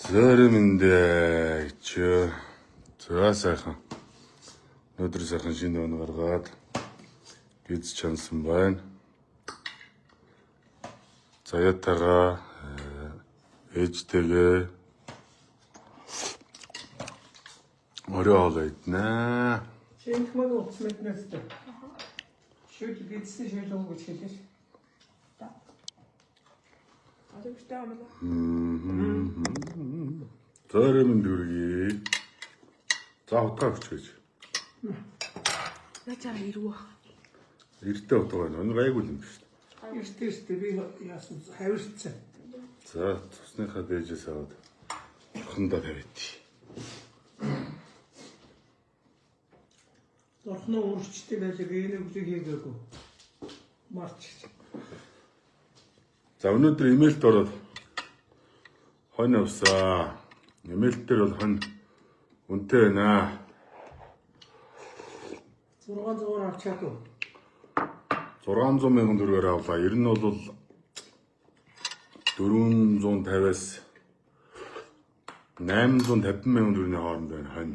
Зөрөмөндөө гэж. За сайхан. Өнөөдөр сайхан шинэ он гаргаад гиз чансан байна. Заяатайгаа ээжтэйгээ орой хоол иднэ. Шинх маг утас мэднэс дээ. Шүл гидсэн шүл уу гэж хэлээ. Одоо битээ амлаа. Зөрөмөнд хүргэе. За утгаа өгч гэж. Наа чаа ирүү бах. Эртээ утгаа байна. Өнөр айгүй юм биш. Эртээ эртээ би яасан хавирцсан. За цусныхаа дээжээс аваад хандаа тавиад. Дорхноо үрчтэй байлаг энэ өглөг хийгээгүй. Марч. За өнөөдөр имэйлд ороод хонь авсаа. Имэйл дээр бол хонь үнэтэй байна. 600-аар авчаагүй. 600 мянган төгрөгөөр авлаа. Ер нь бол 450-аас 850 мянган төгрөгийн хооронд байна хонь.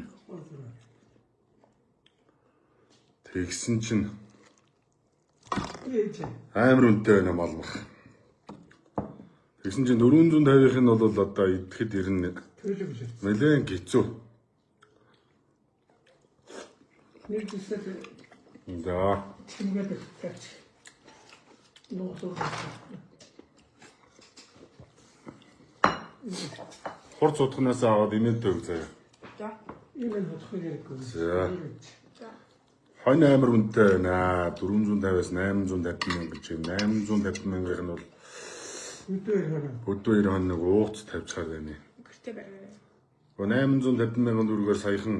Тэгсэн чинь Ээж. амар үнэтэй байна малмах. Тэгсэн чинь 450-ийнх нь бол одоо идэхэд ер нь Төлөв лээ. нэлээд хэцүү. Нэг зүсэл За чимгээд тавьчих. Нууцлуу. хурц утганаас аваад имэйл төв заяа. За. Ийм л бодох хэрэггүй. За. За. Хонь амар үнэтэй байна. 450-аас 850 мянга гэж байна. 850 мянгийнх нь бол Өдөө ирэх. өдөө 90 хоног ууц тавьчихаар байна. Гэртээ бай. Гэхдээ 850 мянган төгрөгөөр саяхан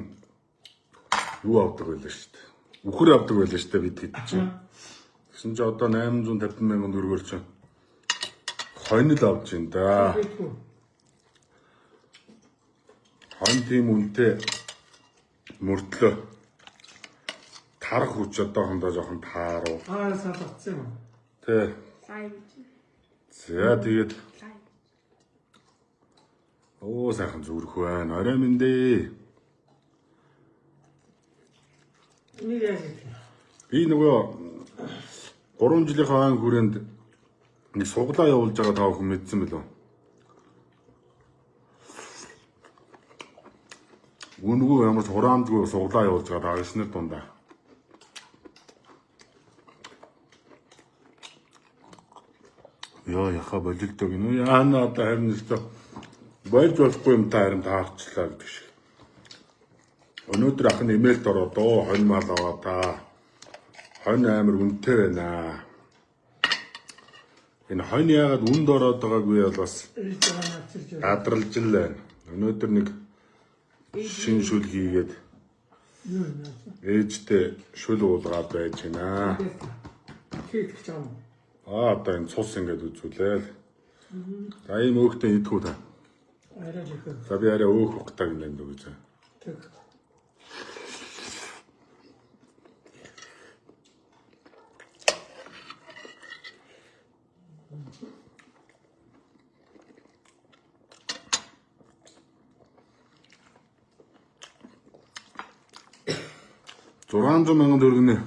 юу авдаг байлаа шүү дээ. Үхэр авдаг байлаа шүү дээ бид хэд чинь. Тэгсэн чинь одоо 850 мянган төгрөгөөр чинь хонь л авч байна да. Битгүү. Хонь тийм үнэтэй мөртлөө тарах хүч одоохондоо жоохон тааруу. Аа салгацсан юм. Тэ. Лайв. За тэгээд Лайв. оо сайхан зүрх байна. Орой минь дээ. Нэг яаж идэх. Би нөгөө 3 жилийнхаа ан хүрээнд нэг суглаа явуулж байгаа тав хүн мэдсэн билүү? Үнэгүй ямар ч хураамжгүй суглаа явуулж байгаа дагагч нар дундаа. Йоо яха болилдог гинүү. Яана одоо харин өстө болж болохгүй юм та харин таарчлаа гэдэг шиг. Өнөөдөр ах нь имэйлд ороод оо хонь мал аваа та. Хонь амар үнэтэй байна. Энэ хонь яагаад үнд ороод байгаагүй бол бас Ээж байгаа навчирч байна. гадралж л байна. Өнөөдөр нэг шин шүл хийгээд Юу юм яасан? ээжтэй шүл уулгаад байж байна. Хийх гэж юм. Аа одоо энэ цус ингээд үзүүлээл. За ийм өөхтэй идэхүү та. Арай л их. За би арай өөх ухтаг юм байна дөө гэж. Тэг. Зургаан зуун мянган төгрөгийн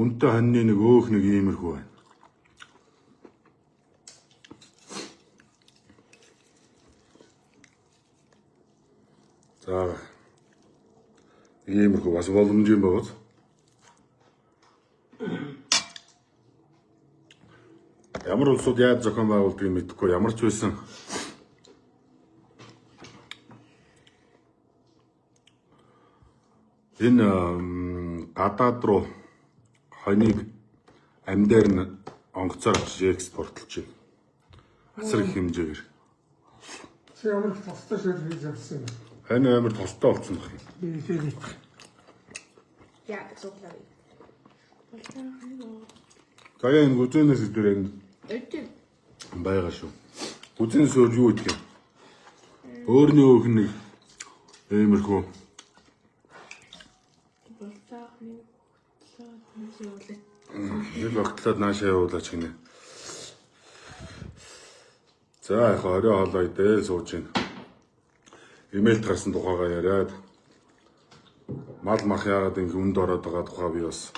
үнэтэй хоньны нэг өөх нэг иймэрхүү байна. За иймэрхүү бас боломжийн богоц. Ямар улсууд яаж зохион байгуулдгийг мэдэхгүй ямар ч байсан энэ гадаад руу хоныг амьдаар нь онгоцоор очиж экспортлж байна. Асар их хэмжээгээр. Чи ямар их тустай шүл хийж авсан юм. Хонь амар тостой болсон байх юм. Би ихээр идэх. Яа суглаа. Болтон ханаа. За яа энэ гүзэнээс идэр энэ Өдөө. байгаа шүү. Гүзэнээс өөр юу идэх юм? Өөрний өөх нэг иймэрхүү Болтон ханаа. Нэг явуулаа. нэг огтлоод наашаа явуулаач гинэ. За яг орой хоолоо идэл сууж байна. Имэйлд гарсан тухайгаа яриад мал мах яагаад ингэ үнд ороод байгаа тухай би бас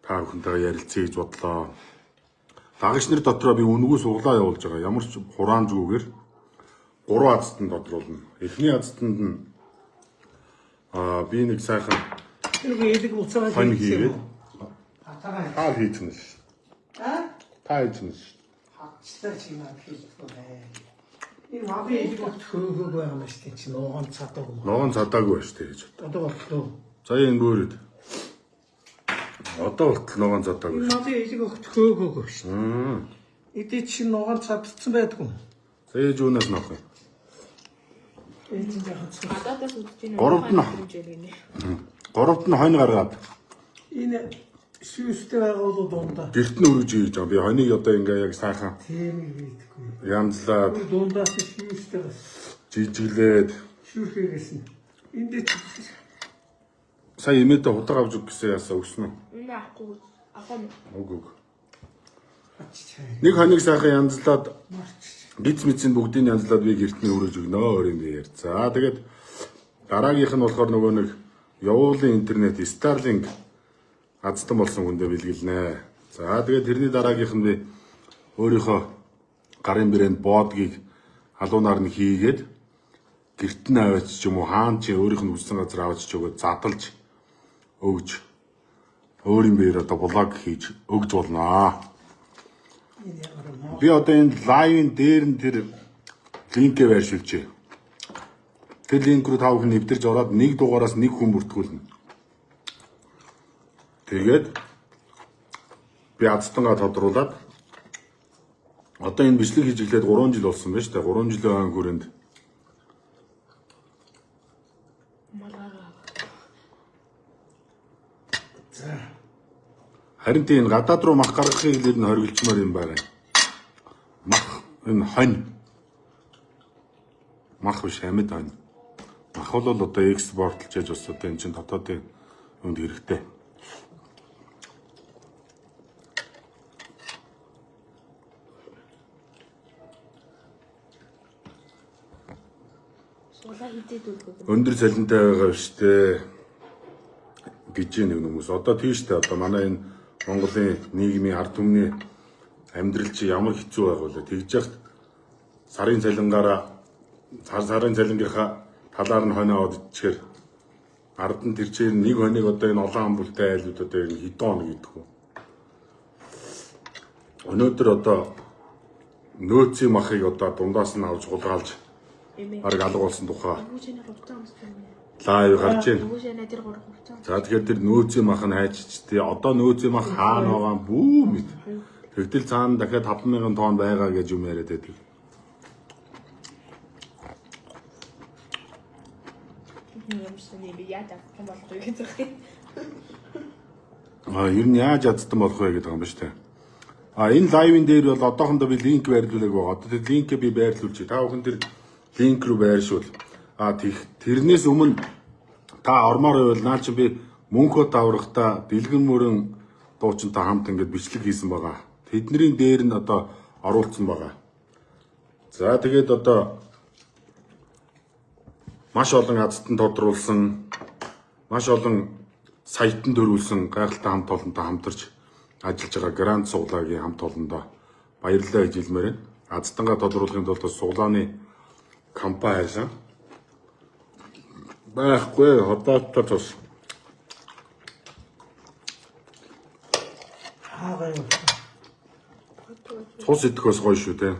та бүхэнтэйгээ ярилцъя гэж бодлоо. Дагагч нар дотроо би үнэгүй суглаа явуулж байгаа. Ямар ч хураан зүгээр 3 азтан тодруулна. Эхний азтанд нь би нэг сайхан Тэр элэг буцаагаа хонь хийсэн юм хийгээд уу? Хатаагаа. та хийсэн л ш. Аа? Та хийсэн л ш. Хатчлаа чи юм хийхгүй бай. Энэ малын элэг огт хөөгөөг байгаа юм шүү дээ чи нугаан цадаг юм. Ногоон цадаагүй байж тээ гэж. Одоо болтлоо. За энэ бөөрөд. Одоо болтол ногоон цадаагүй. Энэ малын элэг огт хөөгөөг шүү дээ. Эдээ чи нугаан цадцсан байдгүй. За ээж үүнээс нөх юм. Энэ чинь жоохон цус. Гадаадаас үзэж байна. Гуравд нь- хэмжээ гинэ. Гуравд нь хонь гаргаад Энэ сүүстэй байгаа бол дундаа. гэрт нь өргөж хийж байгаа. Би хоныг одоо ингээ яг сайхан Тийм бидэхгүй. янзлаад Дундаас сүүстэй бас жижиглээд шүүрхээс нь. Энд дээр чи сая имээдээ худаг авч өгөх гэсэн яасаа өгсөн үү? Үнэ авахгүй. Авах юм. Өг өг. ачиж хай. Нэг хоног сайхан янзлаад Марч. биц мицийн бүгдийг янзлаад би гэрт нь өргөж өгнө өөр юм дээр. За тэгээд дараагийнх нь болохоор нөгөө нэг явуулын интернет Starlink азтан болсон хүндээ бэлгэлнэ. За тэгээд тэрний дараагийнх нь би өөрийнхөө гарын брэнд боодгийг халуунаар нь хийгээд гэрт нь аваач ч юм уу хаан чи өөрийнх нь хүссэн газар аваач ч өгөөд задалж өгж өөрийн биеэр одоо блог хийж өгж болно. Энэ ямар моо. Би одоо энэ live-ын дээр нь тэр линкээ байршуулжээ. Тэр линк рүү та бүхэн нэвтэрж ороод нэг дугаараас нэг хүн бүртгүүлнэ. Тэгээд би азтангаа тодруулаад одоо энэ бичлэг хийж эхлээд 3 жил болсон байна шүү дээ. 3 жилийн ойн хүрээнд Малгайгаа. За. харин тийм энэ гадаад руу мах гаргахыг л ер нь хоригдчмаар юм байна. Мах энэ хонь. Мах биш амьд хонь. Мах бол одоо экспортлж яж бас одоо энэ чинь дотоодын юмд хэрэгтэй. Суулаа хизээд үлгэх. Өндөр цалинтай байгаа биш үү гэж нэг хүмүүс. Одоо тийш үү одоо манай энэ Монголын нийгмийн ард түмний амьдрал чи ямар хэцүү байгаа вэ? Тэгж яхад сарын цалингаараа сар сарын цалингийнхаа талаар нь хонь аваад ичгээр ард нь тэр чигээр нэг хоног одоо энэ олон ам бүлтэй айлууд одоо энэ хэдэн хоног идэх вэ? Өнөөдөр одоо нөөцийн махыг одоо дундаас нь авч хулгаалж Эмээ. бараг алга болсон тухай Нөгөөж нь хувцас өмссөн юм. live гарч байна. Нөгөөж нь тэр гурав хувцас. За тэгэхээр тэр нөөцийн мах нь хайччтэй. Одоо нөөцийн мах хаана байгаа нь бүү мэд. Тэгтэл цаана дахиад 5000 тонн байгаа гэж юм яриад байдаг. Юмсан юм би яаж авах юм болох вэ гэж байгаа юм. А ер нь яаж ядсан болох вэ гэдэг юм ба штэ. А энэ live-ын дээр бол одоохондоо би линк байрлуулаагүй байгаа. Одоо тэр линкээ би байрлуулчих. Та бүхэн тэр линк рүү байршуул. А тэрнээс өмнө та ормоор байвал наа чи би мөнхөө даврахта дэлгэн мөрөн дуучинтай хамт ингээд бичлэг хийсэн байгаа. Тэдний дээр нь одоо оруулсан байгаа. За тэгээд одоо маш олон азтан тодруулсан маш олон саятан төрүүлсэн гайхалтай хамт олонтой хамтарч ажиллаж байгаа Гранд суглагийн хамт олондоо баярлалаа гэж хэлмээр байна. Азтангаа тодруулахын тулд бас суглааны компани хайсан. Байхгүй ходааттай тус. Хаагаа юу. Цус идэх бас гоё шүү дээ.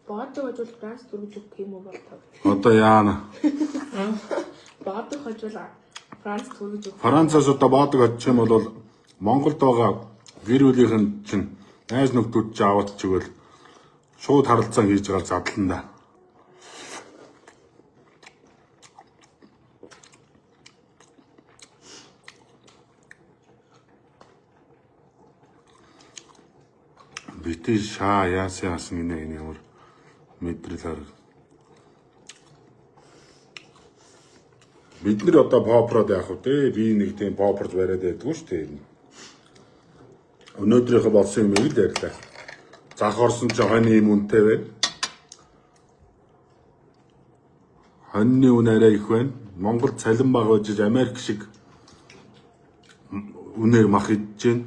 Боодог хожвол Франц дөрвж өгөх юм уу болтоо. Одоо яана. Боодог хожвол Франц дөрвж өгөх. Францаас одоо боодог очих юм бол Монголд байгаа гэр бүлийнх нь чинь найз нөхдөд чинь аваад чигвэл шууд харалцаан хийж байгаа задлан да. Бити шаа яасан яасан гинэ энэ ямар мэдрэл хараг. Бид нар одоо попрод яах вэ те? Би нэг тийм попрод бариад байдгүй шүү дээ. Өнөөдрийнхөө болсон юмыг л ярьлаа. Зах орсон чи хонь юм үнэтэй байна. Хоньны үн арай их байна. Монгол цалин бага байж Америк шиг үнээр мах идэж байна.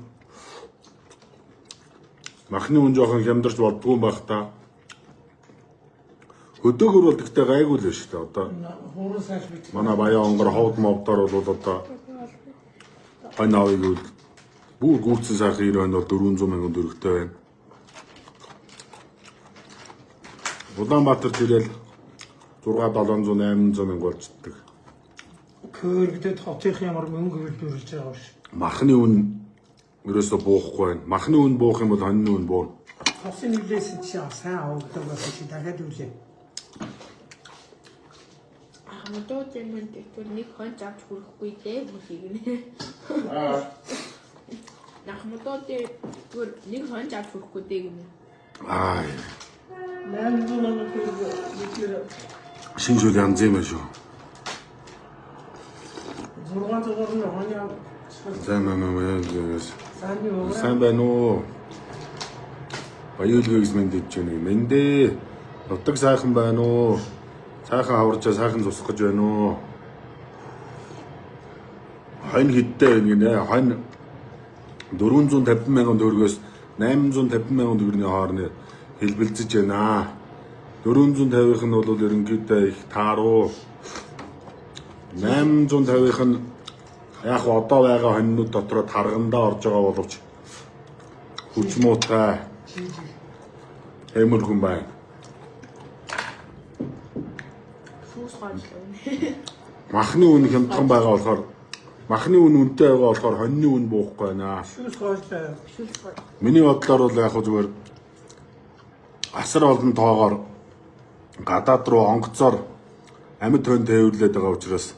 Махны үн жоохон хямдарч болдгоо юм байх та. Хөдөөгөр бол тэгтээ гайгүй л байна шүү дээ. Одоо Хуруу сайш бит. манай баяа онгор ховд мовдоор бол одоо хонь авыг үл бүр гүйцэн сайхан 90 хонь бол 400 мянган төгрөгтэй байна. Улаанбаатар тэрэл 6 700 800 мянга болждаг. Көөргөдөд хотынх ямар мөнгө үйлдвэрлэж байгаа вэ? Махны үн ерөөсө буухгүй байна. Махны үн буух юм бол хоньны үн буuna. Тосын нийлээсэн чи сайн авагддаг байсан чи дахиад үлээ. Ахмадуудын мөн тэгвэл нэг хонь авч хүрэхгүй дээ бүхийг нэ. Ахмадуудын тэгвэл нэг хонь авч хүрэхгүй дээ гинэ. Аа. 800 мянган төгрөг бид Шинэ жил янз юм байна шүү. 600-аар нь хонь авчихвал Сайн байна уу? зааны уураа Сайн байна уу? Баяулгүй гэж мэнд идэж байна. Мэндээ. Нутаг сайхан байна уу? Сайхан хаварчаа сайхан зусах гэж байна уу? Хонь хэдтэй байна гинэ. Хонь 450 мянган төгрөгөөс 850 мянган төгрөгийн хооронд хэлбэлзэж байна. 450-ийнх нь бол ерөнхийдөө их тааруу. 850-ийнх нь яг хөө одоо байгаа хоньнууд дотроо таргандаа орж байгаа боловч хүч муутай хэмэр хүн байна. Шүүс гоочлоо. Махны үн хямдхан байгаа болохоор махны үн үнэтэй байгаа болохоор хоньны үн буухгүй байна. шүүс гоочлоо. Шүүс гоо. Миний бодлоор бол яг хөө зүгээр асар олон тоогоор гадаад руу онгоцоор амьд хонь тээвэрлээд байгаа учраас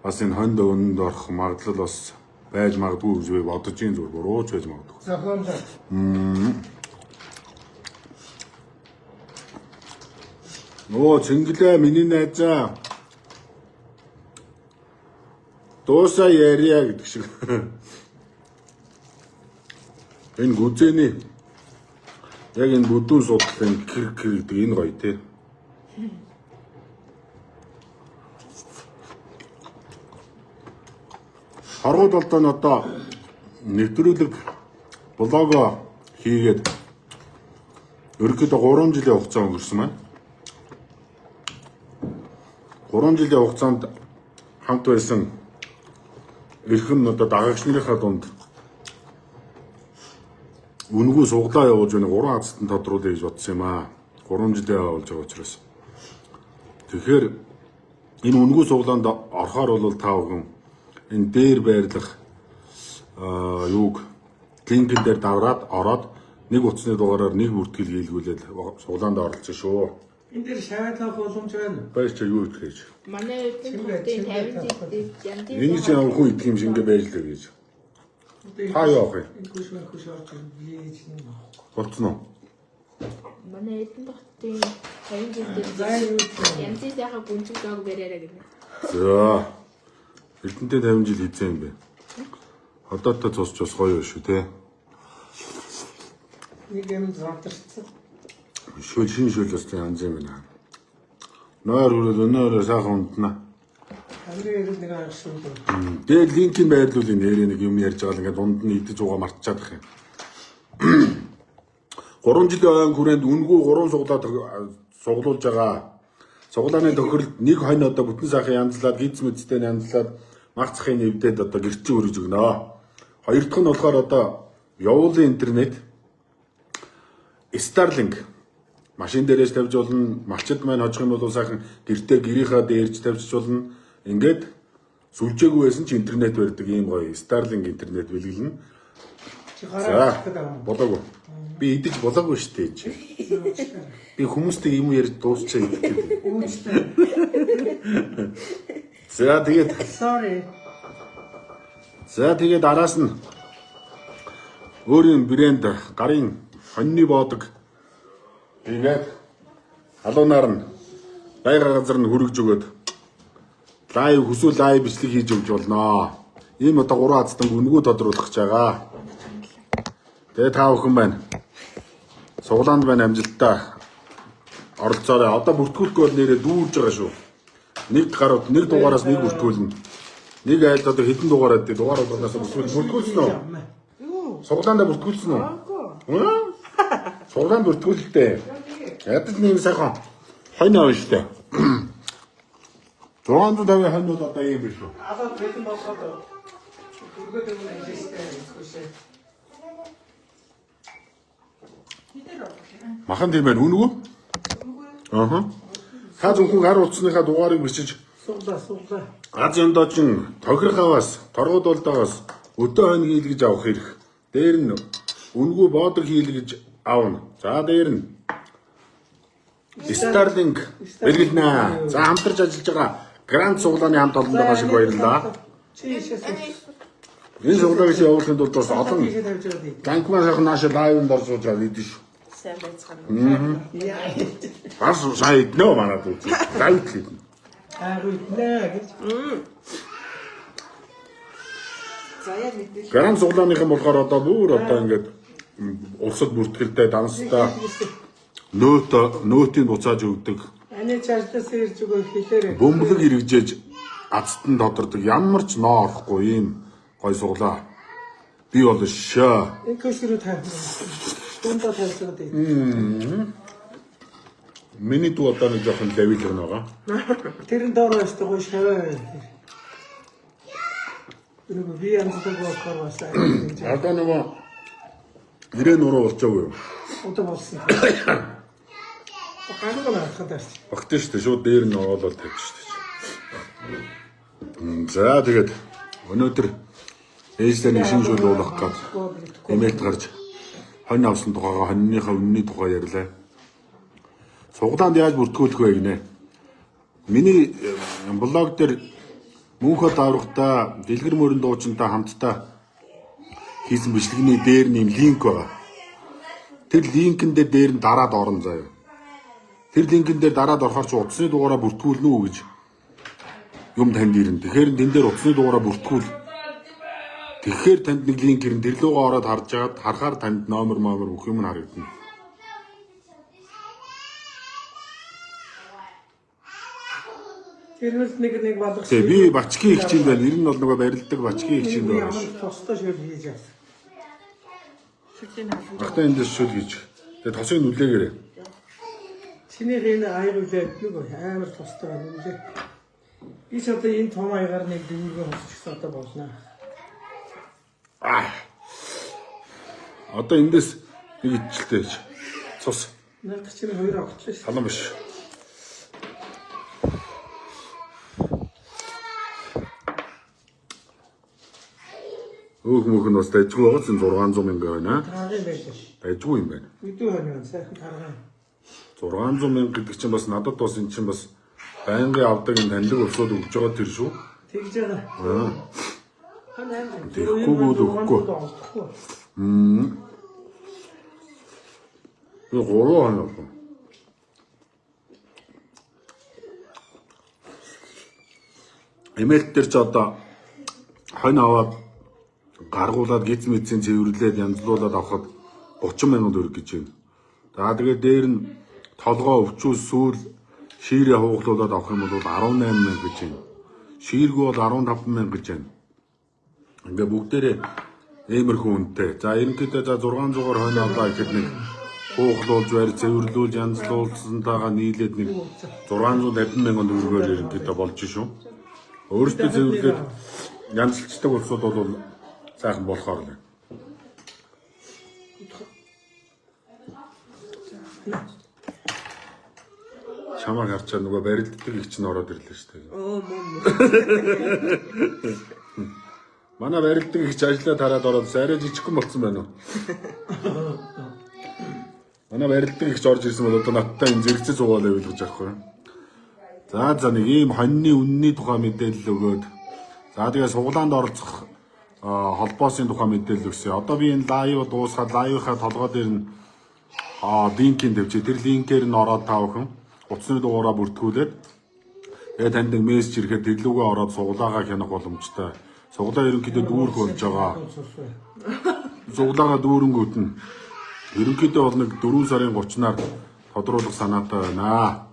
бас энэ хонд өнөнд орох магадлал бас байж магадгүй гэж би бодож ийн зүгээр бурууч байж магадгүй. Зохиомжтой. Нөө цэнгэлээ миний найзаа. Дуусаа ярья гэдэг шиг. Энэ гүзээний яг энэ бүдүүн судлалын кэр кэр гэдэг энэ гоё те. Хоргууд болдоо нь одоо нэвтрүүлэг блого хийгээд ерөнхийдөө 3 жилийн хугацаа өнгөрсөн байна. 3 жилийн хугацаанд хамт байсан эрхэм одоо дагагч нарынхаа дунд үнэгүй суглаа явуулж байна. 3 азтан тодруулъя гэж бодсон юм аа. 3 жилийн явуулж байгаа учраас. Тэгэхээр энэ үнэгүй суглаанд орохоор бол та бүхэн энэ дээр байрлах аа юуг линкэн дээр давраад ороод нэг утасны дугаараар нэг бүртгэл хийлгүүлээд суглаанд оролцсон шүү. Энэ дээр шаваад авах боломж байна. Баяр чи юу идэх гэж. Манай эрдэнэ Чимгээ, хотын чимгээ 50 жилийн янзын Энийг чи ямар хүн идэх юм шиг ингээ байж лээ гэж. Та юу авах юм? Энэ хүш мэн хүш орж ирнэ гэж нэг авахгүй. Болцсон уу? Манай эрдэнэ хотын 50 жилийн За юу гэх юм? янзын сайхан гүнжиг дог бариараа гинэ. За. Эрдэнэтэй 50 жил хийцэн юм бэ. Одоотой цусч бас гоё шүү те. Нэг юм задарсан. Шөл шин шөл бас янз юм байна. Нойр хүрээд өнөөрөө сайхан унтна. Хамгийн эрэл нэг анх шүү дээ. Тэгээд линкийн байрлуулын нэрээ нэг юм ярьж байгаа л ингээд дунд нь идэж угаа мартчихад их юм. 3 жилийн ойн хүрээнд үнгүй 3 суглаа суглуулж байгаа. Суглааны тохиролд нэг хонь одоо бүтэн сайхан янзлаад гиз мэдтэй янзлаад мах цахын нэвдээд одоо гэрчи өргөж өгнө. Хоёр дахь нь болохоор одоо явуулын интернет Starlink машин дээрээс тавьж болно, малчид маань хожих юм бол сайхан гэртээ гэрийнхаа дээрж тавьж болно. Ингээд сүлжээгүй байсан ч интернет барьдаг ийм гоё Starlink интернет бэлгэлнэ. Чи гараа За авах гэдэг юм. болоогүй. Би идэж болоогүй шүү дээ чи. Би хүмүүстэй юм ярьж дуусчаа идэх гэдэг. Үүнчлээ. За тэгээд Sorry. за тэгээд араас нь өөрийн брэнд гарын хоньны боодог тэгээд халуунаар нь байга газар нь хүргэж өгөөд live хүсвэл live бичлэг хийж өгч болно. Ийм одоо гурван азтан үнэгүй тодруулах гэж байгаа. Тэгээ та бүхэн байна. Суглаанд байна амжилттай оролцоорой. Одоо бүртгүүлэхгүй бол нэрээ дүүрж байгаа шүү. Нэг гарууд нэг дугаараас нэг бүртгүүлнэ. Нэг айлд одоо хэдэн дугаар байдгийг дугаар болгоноос бүртгүүлсэн үү? Юу? Суглаандаа бүртгүүлсэн үү? Аагүй. Суглаанд бүртгүүлэлтэй. Ядаж нэг сайхан хонь авна штэ. 650 хонь бол одоо ийм биш үү? Алаад бэлэн болгоод өргөд өгнө хэлээстэй үзэхүйшээ. Махан тийм байх үнэгүй? Аа. Та зөвхөн гар утасныхаа дугаарыг бичиж Суглаа суглаа. Аз ёндоочин тохирох аваас, торгууд болдоогоос өдөө хонь хийлгэж авах хэрэг. Дээр нь үнгүй боодог хийлгэж авна. За дээр нь Starlink бэлгэлнэ. За хамтарч ажиллаж байгаа Гранд суглааны хамт олондоо маш их баярлалаа. Чи ишээс Энэ суглааг явуулахын тулд бас олон тийшээ тавьж байгаа дээ. Данкман сайхан нааш live-нд орж сууж байгаа идэж шүү. Сайн байцгаана. Яа. Бас сайн иднэ үү манад үү. Live л идэнэ. Аагүй иднэ гэж. Заяа мэдээлэл. Гранд суглааныхан болохоор одоо бүр одоо ингээд улсад бүртгэлтэй данстай нөөт нөөтийг буцааж өгдөг. Аны чаржлаас ирж өгөө хэлээрэй. Бөмбөлөг хэрэгжээж азтан тодордог. Ямар ч ноо орохгүй ийм гой суглаа. Би бол шөө. Энэ көш рүү тавь. Дундаа тавьж байгаа дээ. Миний дүү одоо нэг жоохон левел гэнэ байгаа. Тэр нь доор өстэй гоё шаваа. Тэр би янзлаг болохоор бас ингэж Одоо нөгөө нэрээ нуруу болчихоогүй юу? одоо болсон. Гараг нь хатхад арч. Багтэн шүү дээ. Шууд дээр нь оолол тавьчих шүү дээ. За тэгээд өнөөдөр ээжлээ нэг шинэ шөл уулгах гээд эмээлт гарч хонь авсан тухайгаа хоньныхаа үнний тухай ярьлаа. Суглаанд яаж бүртгүүлэх вэ гинэ? Миний блог дээр мөнхөд аврагтаа дэлгэр мөрөн дуучинтай хамтдаа хийсэн бичлэгний дээр нэм линк байгаа. Тэр линкэн дээр нь дараад орно заяа. Тэр линкэн дээр дараад орохоор чи утасны дугаараа бүртгүүлнэ үү гэж юм танд ирнэ. Тэгэхээр тэн дээр утасны дугаараа бүртгүүл. Тэгэхээр танд нэг линк ирнэ. Тэр лүүгээ ороод харж агаад харахаар танд номер момер бүх юм нь харагдана. Тэрнээс нэг нэг балгах. Тэгээ би бачгийн их чинь байна. Ер нь бол нөгөө барилдаг бачгийн их чинь байна. Ямар тустай шөл хийж авсан. Шүлийн халан. Багтаа энэ дэс шүл гэж. Тэгээ тосыг нүлээгээрэй. Чиний энэ аяг үлээ нэг амар тустай байна үлээ. Би ч одоо энэ том аягаар нэг дүүргэн хосчихсон одоо болно. Аа. Одоо эндээс нэг ичэлтэй гэж. Цус. Наад чинь хоёр огтлоо шүү. Салан биш. Өөх мөх нь бас дайжгүй байгаа чинь 600 мянга байна. Таргын байлаа. Дайжгүй юм байна. Өдөө хонь байна сайхан таргын. 600 мянга гэдэг чинь бас надад бас эн чинь бас байнгын авдаг энэ танилэг улсууд өгж байгаа тэр шүү. Тэгж байгаа. Аа. Хань амар. Тэгэхгүй бол өгөхгүй. Олдохгүй. Би 3 хоног авах. Эмээлт дээр ч одоо хонь аваад гаргуулад гиз мэдсийн цэвэрлээд янзлуулад авахад 30 мянган төгрөг гэж байна. За тэгээд дээр нь толгоо өвчүүл сүүл шиирээ хууглуулад авах юм бол 18 мянга гэж байна. Шииргүй бол 15 мянга гэж байна. Ингээ бүгдээрээ иймэрхүү үнэтэй. За ерөнхийдөө за 600-аар хонь авлаа гэхэд нэг хуухлуулж байр цэвэрлүүлж янзлуулсантайгаа нийлээд нэг 650 мянган төгрөгөөр ерөнхийдөө болж шүү. Өөрөөсөө цэвэрлээд янзлцдаг улсууд бол сайхан болохоор л. Чамаг харчаа нөгөө барилддаг их чинь ороод ирлээ шүү дээ. Өө мөн. Манай барилдаг их ч ажиллаа тараад ороод арай жижигхэн болцсон байна уу? Манай барилдаг их ч орж ирсэн бол одоо надтай энэ зэрэгцээ суугаал байвал гэж аахгүй. За за нэг ийм хоньны үнний тухай мэдээлэл өгөөд за тэгээ суглаанд оролцох холбоосын тухай мэдээлэл өгсөн. Одоо би энэ live дуусгаад live-ийнхаа толгой дээр нь линкийг тавьчих. Тэр линкээр нь ороод та бүхэн утасны дугаараа бүртгүүлээд тэгээ танд нэг мессеж ирэхэд тэр лүүгээ ороод суглаагаа хянах боломжтой. Суглаа ерөнхийдөө дүүрэх болж байгаа. Суглаагаа дүүрэнгүүт нь Ерөнхийдөө бол нэг 4 сарын 30-наар тодруулах санаатай байна.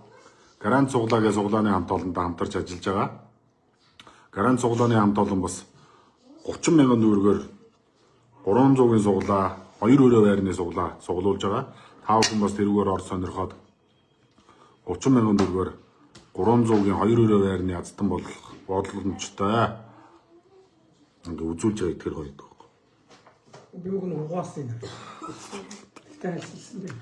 Гарант цуглаагээ цуглааны хамт олондоо хамтарч ажиллаж байгаа. Гарант цуглааны хамт олон бас 30 мянган төгрөгөөр 300-ийн суглаа, 2 өрөө байрны суглаа суглуулж байгаа. Та бүхэн бас тэрүүгээр ор сонирхоод 30 мянган төгрөгөөр 300-ийн 2 өрөө байрны азтан болох боломжтой. Ингээ үзүүлж байгаа итгэр гоё гэдэг. Би үг нь угаасан юм. Гэтэ хальсалсан дээ.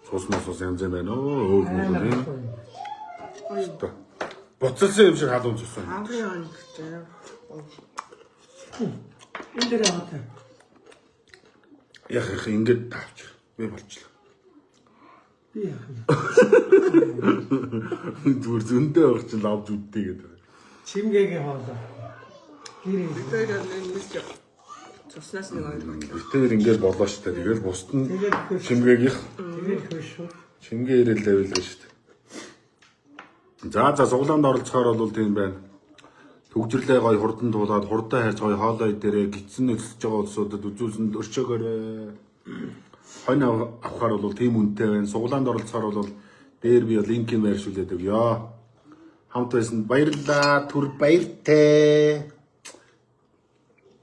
Цус мосос янз юм байна оо. Өг Амар мөг юм. гоё. Өстой. Буцалсан юм шиг халуун цус байна. Хамгийн онцтой. Энэ дээр аваа. Яг их ингээд тавч. Би болчлоо. Би яах юм. Зүгээр зөндөө явах чинь лавж үдтэй гэдэг. Чимгээгийн хоолой. Гэр Тэр нэг цуснаас нэг хоёр гот. Битээр ингээд болоо штэ. Тэгэл бусд нь Тэгээд хөөш. чимгээгийнх Тэгээд хөөш шүү. чимгээ ирээл тавилгаа штэ. За за суглаанд оролцохоор бол тийм байна. Төгжрлээ гой хурдан туулаад хурдан хайрж гой хоолой дээрээ гидсэн нөлсөж байгаа улсуудад үзүүлсэнд өрчөөгөөрэй. Хонь авахар бол тийм үнэтэй байна. Суглаанд оролцохоор бол дээр би линкийг байршуулад өгье. Хамт байсан баярлалаа. Түр баяртай.